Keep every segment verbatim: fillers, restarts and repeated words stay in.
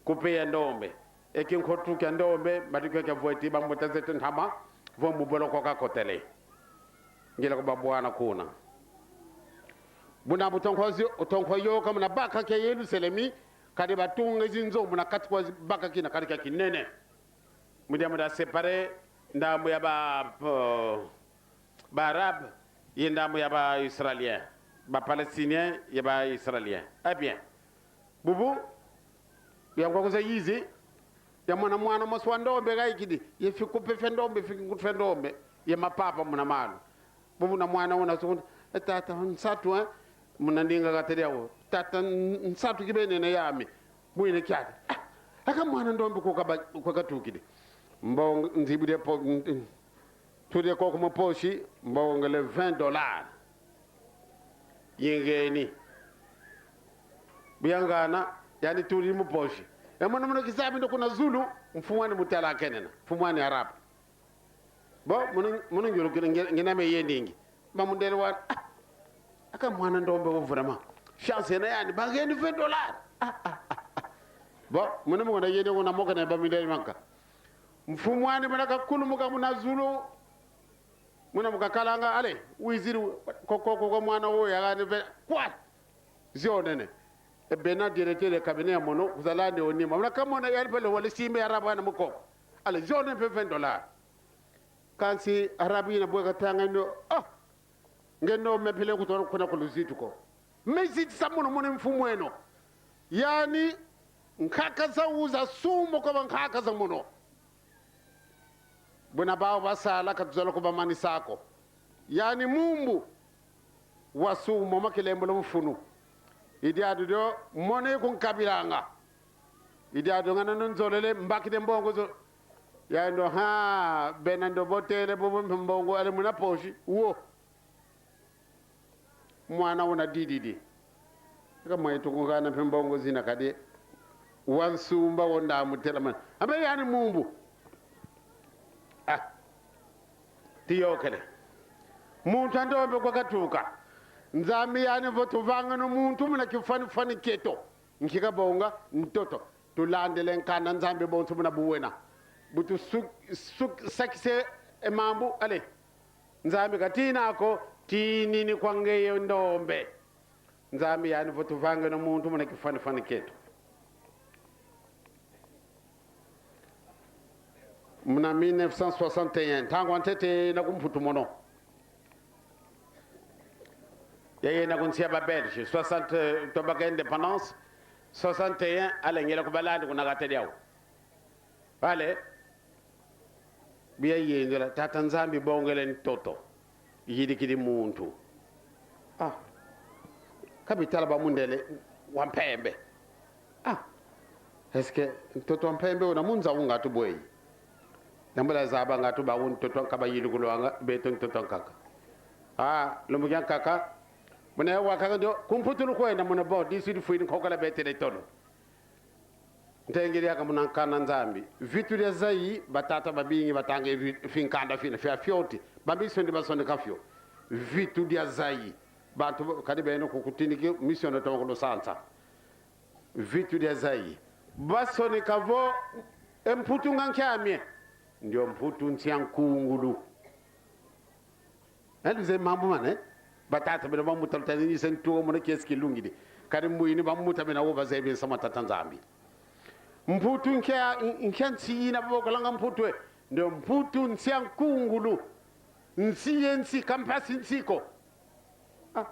Kupe ya ndombe. E kinkotu kia ndombe, matu kio kia vweti, bambuta zeto ntama, vo mu boloko kakotele. Ngila kubabwana kuna. Buna butonkwa zio-, utonkwa yoka muna baka kia Yerusalemi, kadi batunga zinzo muna kati kwa baka kina kadi kia kinene. Mu diambu dia séparer ndambu ya ba, euh, ba Arabes ye ndambu ya ba Israéliens, ba Palestiniens ye ba Israéliens. Eh bien, bubu, ya kwa kuza yizi, ya mwana, mwana mosi wa ndombe gaikidi, ye fikupe fia ndombe, fikinkutu fia ndombe, ye mapapa muna malu. Bubu na mwana una sukuna: "E tata, nsatu, eh?" Muna ndinga katedi yawu: "Tata, n-, nsatu kibeni na yami." Mwini kiadi: "Ah, aka mwana ndombe kwa kaba-, kwa katukidi?" Mbongo nzibudi e po-, n-, n-, tudi koko mu poche, mbongele vingt dollars. Yingeni. Bu yangana, yandi tudi mu poche. E mono mono kizabi ndo kuna zulu, mfumu ani mutala kenena. Mfumu ani Arabe. Bon, mono, mono ngiolo kina nge-, ngina me yendingi. Bamundele wa, ah, aka mwana ndombe wo vraiment. Chance na yandi, ba ngeni vingt dollars. Ah, ah, ah, ah. Bon, mono mwana yende kuna moka na bamundele manka. Mfumu ani mwana kakulumuka muna zulu. Muna mu kakalanga, allez, wiziri, ko, ko, ko, ko mwana wo ya gani ve-, kwa? Zionene. E bena directeur de cabinet ya mono, kuzalani o nima. Muna kamona ya pele wale simbe Arabe ana mukoko. Allez, zionene mpe vingt dollars. Kansi Arabe yina bwe katanga ino, oh! Nge no me pele kutono kuna ku luzitu ko. Me zitisa mono, mono mfumu eno. Yani, nkaka za uza sumo kwa nkaka za mono. Buna bawu basala ka tuzolo kubamanisa ko. Yani mumbu wa sumo ma kilembolo mfunu. I diadi dio mono kunkabilanga. I diadi dio ngana ndo nzolele mbakidi e mbongo zo. Ya ndo ha, bena ndo botele bubu mbongo ale muna poche. Wo. Mwana una dididi. Ka mweto kungana mpe mbongo zina kadi. Wa nsumba wo nda mutelamana. Ambe yani mumbu. Ah. Tuyokele. Muntu a ndombe kwa katuka. Nzambi yani vo tuvangeno muntu muna kifwani-fwani kieto. Nki kabonga? Ntoto. Tulandele nkanda Nzambi bonso muna buwena. Bu tu su-, su-, sakise e mambu, allez. Nzambi katina ko, tinini kwa ngeye ndombe. Nzambi yani vo tuvangeno muntu muna kifwani-fwani kieto. Muna mille neuf cent soixante et un, ntangu antete na ku Mputu mono. Yayenda ku nsi ya ba Belge, soixante, tobaka indépendance, soixante et un, allez, ngila kubalandi kuna katedi yawu. Allez, bu yayendela, Tata Nzambi bongele ntoto, yidikidi muntu. Ah, ka bitala bamundele wa mpembe. Ah, est-ce que ntoto wa mpembe una mu nza unga tu bweyi? Yambula zaba nga tu bawu ntoto wa nkaka bayilukulwanga, beto ntoto wa nkaka. Ah, lumbu kia nkaka. Muna ya wakaka ndio, ku Mputu lukwenda muna bo, disu difwidi nkokola betele tolo. Ntengeli yaka muna nkanda Nzambi. Vitu dia Zayi, batata babingi batanga vi-, finkanda fina, fia fioti. Bambi sondi basoneka fio. Vitu dia Zayi. Bantu kadi beno kukutindiki mission toma kulusansa. Vitu dia Zayi. Basoneka vo, e Mputu nga nkia mie? Ndio Mputu nsi a nkungulu. Eh, luzeyi mambu mana, eh? Batata beno bambuta lutaningisa ntu wo mono kiese kilungidi. Kadi mbwini bambuta beno wo bazeyi nsamu a Tata Nzambi. Mputu nkia, nkia nsi yina babokolanga Mputu, eh? Ndio Mputu nsi a nkungulu. Nsi ye nsi, ka mpasi nsi ko. Ah.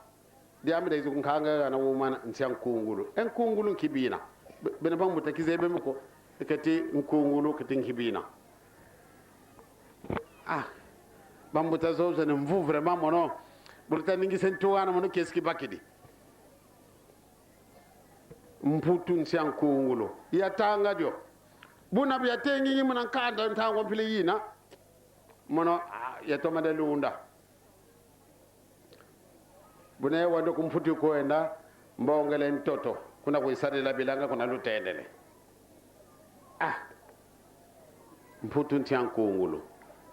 Diambu dia izo nkanga na wumana nsi a nkungulu. E nkungulu nki bina? Be-, beno bambuta kizeyi beno ko, keti nkungulu, keti nki bina? Ah, bambuta zozo ni mvu vraiment mono. Bu lutaningisa ntu wana mono kiese kibakidi. Mputu nsi a nkungulu. Yatanga dio. Buna biatengi muna nkanda ntangu mpila yina. Mono, ah, yatoma de lunda. Buna yawanda ku Mputu kwenda, mbongele ntoto, kuna kwisadila bilanga kuna lutendele. Ah, Mputu nsi a nkungulu.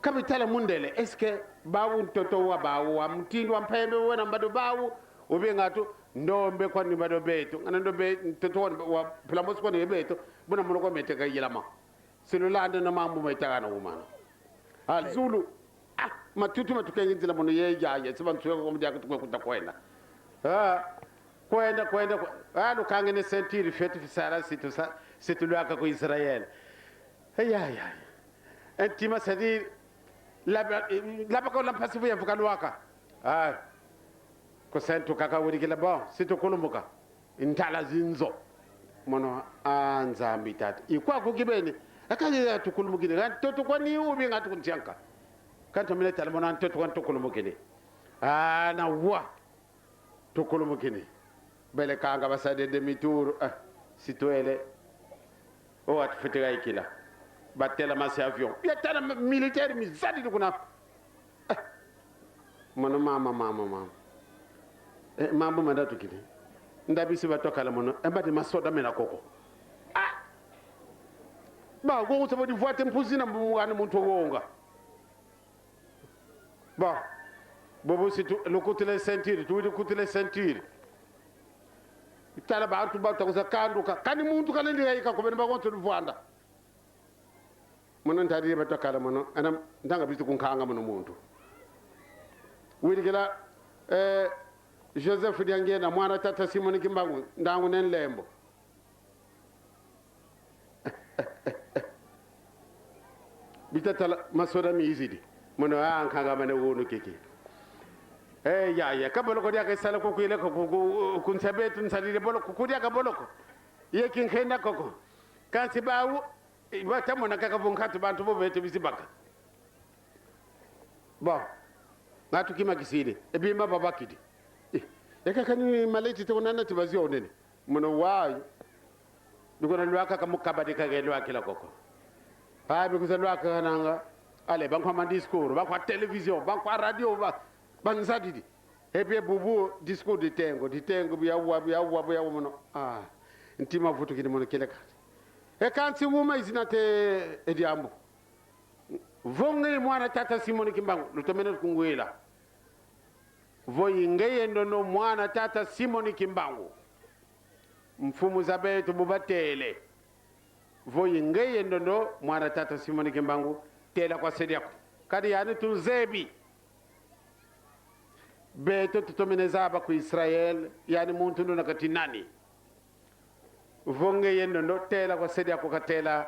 Ka bitala mundele, est-ce que bawu ntoto wa bawu, wa mutindu wa mpembe wena mbadu bawu, ou bien nga tu, Ndombe kwani bado beto. Ngana ndombe, ntoto kwani wa mpila mosi kwani beto. Buna mono kwa mete ka yilama. Si lulanda na mambu meta kana umana. A zulu. Ah, matutu matukengi nzila mono ye ya, ye. Siba ntuya kwa mdia kutukwe kuta kwenda. Ah, kwenda, kwenda, kwe-, ah, lukangene ceinture, fioti fisala, si tusa-, si tulwaka ku Israel. Ay, ay, ay. E ntima sadi, laba, laba ko lampasi fu ya vuka lwaka. Ah, ku sentu kaka wirikila bon, si tukulumuka. Ntala zinzo. Mono, ah, Nzambi tata. I kwaku kibeni. Aka ya tukulumukini. Kanti ntoto kwani ubi nga tukuntianka. Kanti mine tala mono ntoto kwani tukulumukini. Ah, na wa. Tukulumukini. Bele kanga basadi demi-tour. Ah, si twele. O, atufwete ga ikila. Batela masi avion. Ya tala mi-, militaire mizadi kuna. Eh. Mono mama, mama, mama. Eh, mambu manda tukini. Ndabisi batwakala mono. E mbadi masoda mena koko. Ah! Ba, gongo sabo di vwate mpuzi na mbu-, mwana muntu wonga. Bon, bobo si tu, lukutile ceinture, tuwidi kutile ceinture. Tala bantu bata kuza kanduka. Kani muntu kalendi yika kubeni bakonso luvwanda. Mono ntadidi batwakala mono, ana ndanga bitu kunkanga mono muntu. Wirikila, eh, Joseph Diangena, mwana tata Simon Kimbangu, ndangu ne nlembo. Bita tala masoda mizidi. Mono, ah, nkanga mane wunu kiki. Eh, ya, ya, ka boloko diaka sala kukwile ko, ku, ku, ku nsabe tu nsalile boloko, ku diaka boloko. Ye kinkenda koko. Kansi bawu, bata mona kaka vo nkatu bantu bo beto bizibaka. Bon. Ngatu kima kisidi. E bima babakidi. Eh, e kaka ni maleti to nana ti bazionene. Mono wayi. Bikuna lwaka ka mu kabadi ka ge lwakila koko. Pa bikuza lwaka nanga. Ale, bankwa ma discours, bankwa télévision, bankwa radio, ba, banzadidi. E bie bubu discours ditengo, ditengo biawa, biawa, biawa mono. Ah, ntima vutukini mono kieleka. E kansi wuma izina te e diambu. Vo ngeye mwana tata Simon Kimbangu, lutomene kungwila. Vo i ngeye ndono mwana tata Simon Kimbangu. Mfumu za beto bu batele. Vo i ngeye ndono mwana tata Simon Kimbangu, tela kwa se diaku. Kadi yani tunzebi. Beto tutomene zaba ku Israel, yani muntu nduna kati nani. Vo ngeye ndono tela kwa se diaku katela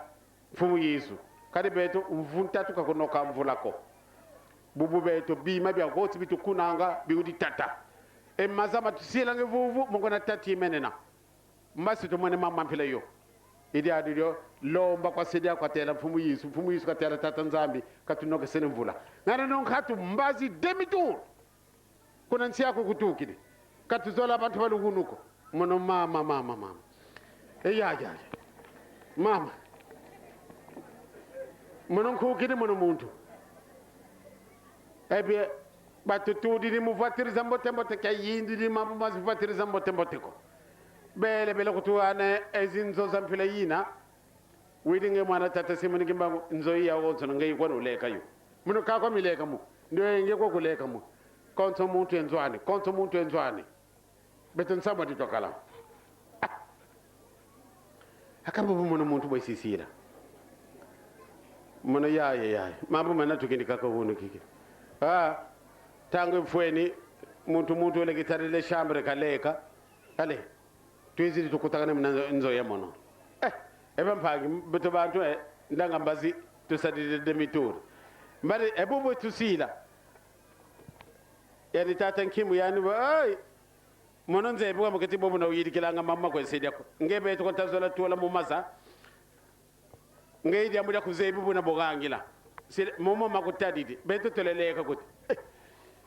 Mfumu Yesu. Kadi beto mvu ntatu ka kunoka mvula ko. Bubu beto bima bia goti bitukunanga biudi tata. E maza matusilanga vuvu, mongona tati menena. Mbasi tumwene mama mpila yo. I diadi dio, lomba kwa se diaku katela Mfumu Yesu, Mfumu Yesu katela Tata Nzambi, katunokesene mvula. Ngana no nkatu mbazi demi-tour. Kuna nsi aku kutukidi. Katuzola bantu ba lugunu ko. Mono mama, mama, mama. E ya, ya, ya. Mama. Mono nkukidi mono muntu. E bie, batutudidi mu voiture za mbote mbote, kia yindidi mambu ma zi voiture za mbote mbote ko. Bele, bele kutuwana e zinzo za mpila yina. Widi nge mwana tata Simon Kimbangu, nzo iya wonso na nge kwani uleka yo. Mono ka kwa mileka mo. Ndio nge kwa kuleka mo. Konso muntu e nzo ani, konso muntu e nzo ani. Beto nsambu ditwakala. Ah. Aka bubu mono muntu bwe sisila. Mono ya, ya, ya. Mambu mana tukindi kaka wunu kiki. Ah. Ntangu ifweni, muntu, muntu wele kitadile chambre kaleka. Ale. Twizidi tukutakana muna nzo, nzo ya mono. Eh, e bampangi, beto bantu, eh, ndanga mbazi, tusadidi demi-tour. Mbadi, e bubu tusila. Yani tata Nkimu, yani wa, ai, mono nzebi wa muketi bobo na uyidikilanga mama kwe se diaku. Nge beto ko tazola tuola mu maza. Nge i diambu dia kuzebi buna bogangila. Si, momo makutadidi. Beto twele leka kuti. Eh,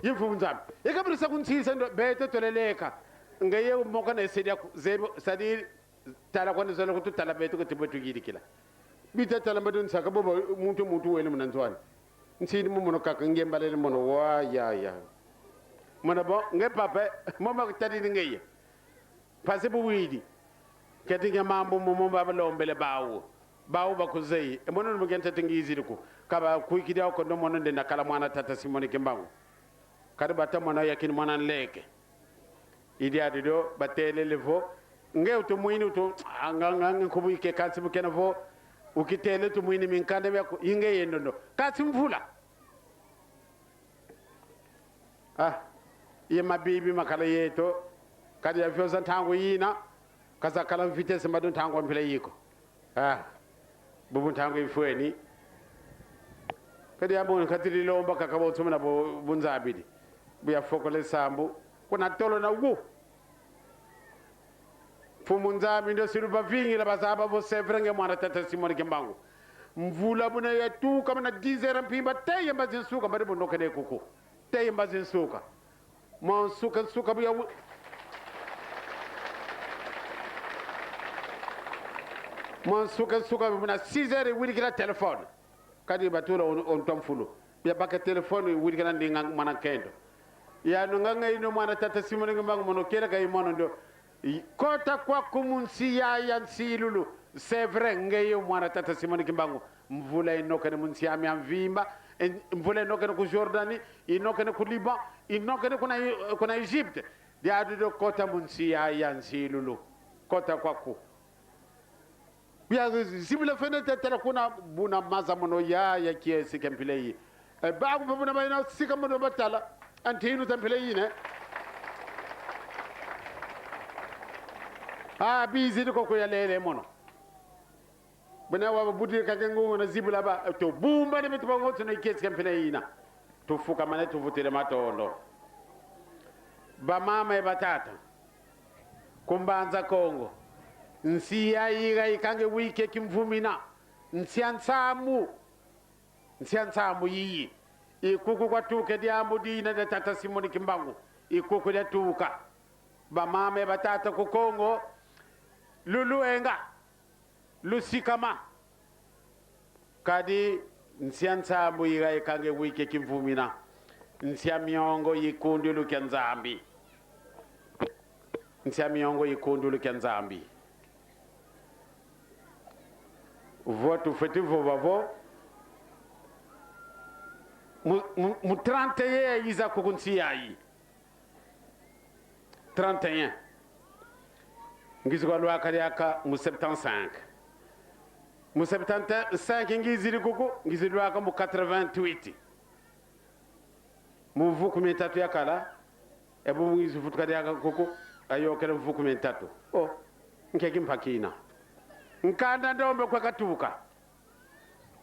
ye Mfumu Nzambi. Ye kabiri sa kunsisa ndo, beto twele leka. Nge ye moka na se diaku zebi, sadi tala kwani zola kututala beto kuti beto yidikila. Bita tala mbadi nsaka bobo muntu, muntu wele muna nzo ani. Nsidi mu mono kaka nge mbalele mono wa ya ya. Mono bo, nge papa, momo makutadidi ngeye. Mpasi bu widi. Keti nge mambu momo balombele bawu. Bawu bakuzeyi. E mono mu kenta tingizidi ku. Ka bakwikidi awu ko ndo mono nde nakala mwana tata Simon Kimbangu. Kadi bata mwana yakini mwana nleke. I diadi dio, batele le vo, nge utumwini utu, anga, anga, anga, nkubu ike kansi bukena vo, ukitele utumwini minkanda miaku, i nge ye ndondo. Kansi mvula. Ah, ye mabibi makala yeto, kadi avion za ntangu yina, ka zakala vitesse madu ntangu a mpila yi ko. Ah, bubu ntangu ifweni. Kadi abo nkatidi lomba kaka bonso muna bu, bu nzabidi. Bu yafokola e sambu. Kuna tolo na wu. Mfumu Nzambi ndio si lubavingila bazaba vo c'est vrai nge mwana tata Simon Kimbangu. Mvula buna yatuka muna dix heures mpimba te ye mbazi nsuka, mbadi bu nokene kuku. Te ye mbazi nsuka. Mwa nsuka, nsuka bu ya wu-, mwa nsuka, nsuka muna six heures iwidikila téléphone. Kadi batula on, on twa mfulu. Yabaka téléphone iwidikila ndinga mwana nkento. Yanu nga nge ino mwana tata Simon Kimbangu mono kele ka i mono ndio. I-, kota kwaku mu nsi ya, ya nsilulu. C'est vrai, nge yo mwana tata Simon Kimbangu. Mvula inokene mu nsi ame ya mvimba, en-, mvula inokene ku Jordanie, inokene ku Liban, inokene kuna, kuna Égypte. Diadi dio kota mu nsi ya, ya nsilulu. Kota kwaku. Bia zibula fenêtre tala kuna buna maza mono ya, ya kiese kia mpila yi. E, baku mpe buna bayina sika mono batala. Antinu za mpila yi ne. Ah, bizidi koko ya lele mono. Buna wababudila kaka ngungu na zibula ba, to bumba ne beto bawonso na kiese kia mpila yina. Tufukamane, tuvutile matondo. Bamama ye batata, ku Mbanza Kongo, nsi yayi ga ikanga wike kimvumina, nsi a nsambu, nsi a nsambu yiyi. I kuku kwatuka e diambu dina dia tata Simon Kimbangu, i kuku diatuka. Bamama ye batata ku Kongo, luluenga, lusikama. Kadi nsi a nsambu yi ga ikanga wike kimvumina. Nsi a miongo yi kundulu kia Nzambi. Nsi a miongo yi kundulu kia Nzambi. Vo tufweti vova vo, mu, mu, mu trente et un yayiza kuku nsi yayi. Trente et un. Ngizi kwa lwaka diaka mu septante-cinq. Mu septante-cinq ngizidi kuku, ngizi lwaka mu quatre-vingt-huit. Mu mvuku mitatu yakala, e bubu ngizi vutuka diaka kuku, ayokele mvuku mitatu. Oh, nke kimpakina. Nkanda ndombe kwe katuka.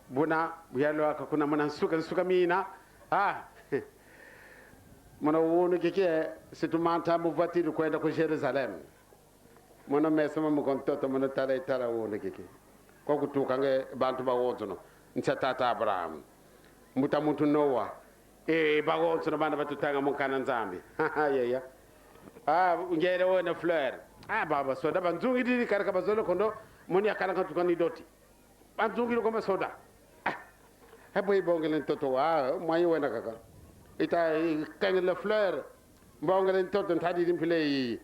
Buna, bu yalwaka kuna muna nsuka, nsuka mina. Ah, mono wunu kiki, si tumanta mu voiture kwenda ku Jérusalem. Mono meso ma mu ku ntoto, mono tala, tala wunu kiki. Kwa kutukanga e bantu bawonsono. Nsi a tata Abraham. Mbuta muntu Noa. E, bawonsono bana batutanga mu nkanda Nzambi. Yeya. Ah, ngele wena fleur. Ah, baba soda banzungidi kadi ka bazolo kondo. Mono yakala katuka ni doti. Banzungidi kwa masoda. Ah, e bwe ibongele ntoto wa, mwa yi wena kaka. Ita, i kengele fleur. Mbongele ntoto ntadidi mpila yi.